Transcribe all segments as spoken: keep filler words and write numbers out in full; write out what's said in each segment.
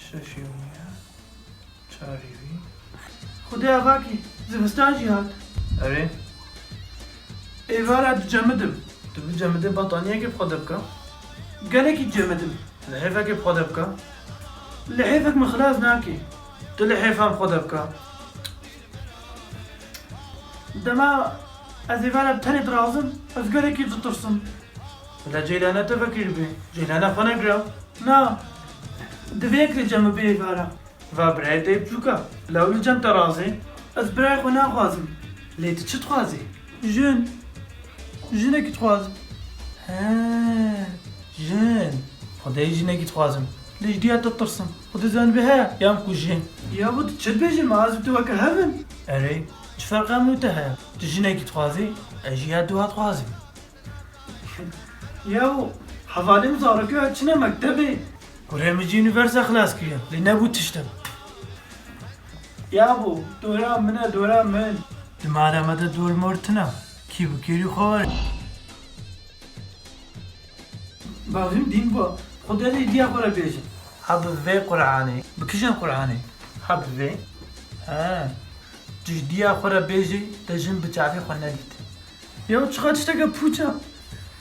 Şeşê wî ye. Çarê wî. Xwedê avakî, zivistan jî hat. Erê. Êvara dicemidim. Tu bicemidê, betaniyekê bi xwe de bike. Gelekî dicemidim. Lihêfekê bi xwe de bike. Lihêfek min xilas nake. Tu lihêfan bi xwe de bike. Dema ez êvara bi tenê dirazim, ez gelekî ditirsim. Bila Ceylana te vekirî bê. Ceylana xwe negire. Na. Divê yek li cem min bê êvara. Va birayê te yê biçûk e. Bila ew li cem te razê. Ez birayê xwe naxwazim. Lê tu çi dixwazî? Jin. Jinekî dixwazim. He. Jin. Xwedê jinekî dixwazim. Lê ji diya te ditirsim. Xwedê zanibê he, ya min kujê. Ya bo tu çi dibêjî, ma ez û tu weke hev in? Erê, çi ferqa min û te heye? Tu jinekî dixwazî, ez jî ya duha dixwazim. Ya bo, hevalên zarokê we çine mektebê? Kurê min jî unîversa xilas kiriye, lê nebû tişt e. Ya bo, dora min e, dora min. Di mala me de dor mor tune. Kî bi kêrî xwe were. Bavîm dîn bû. Xwedê lê diya xwe re bêjin. Ha bi vê Qur'anê. Bi kîjan Qur'anê? Ha bi vê. He. Tu ji diya xwe re bêjî, te jin bi çavê xwe nedît. Ya çiqa tişteke pûç e.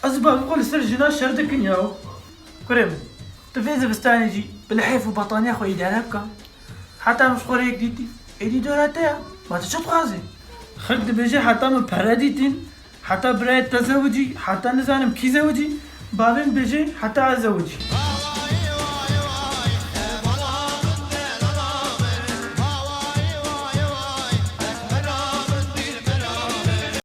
Ez û bavê xwe li ser jina şer dikin ya. Kurê min, tu vê zivistanê jî bi lihêf û bataniya xwe îdare bike. Heta min ji xwe re yek dîtî, êdî dora te ye. Ma tu çi dixwazî? Xelk dibêje heta min pere dîtîn, heta birayê te zewicî, heta nizanim kî zewicî, bavê min dibêje heta ez zewicî.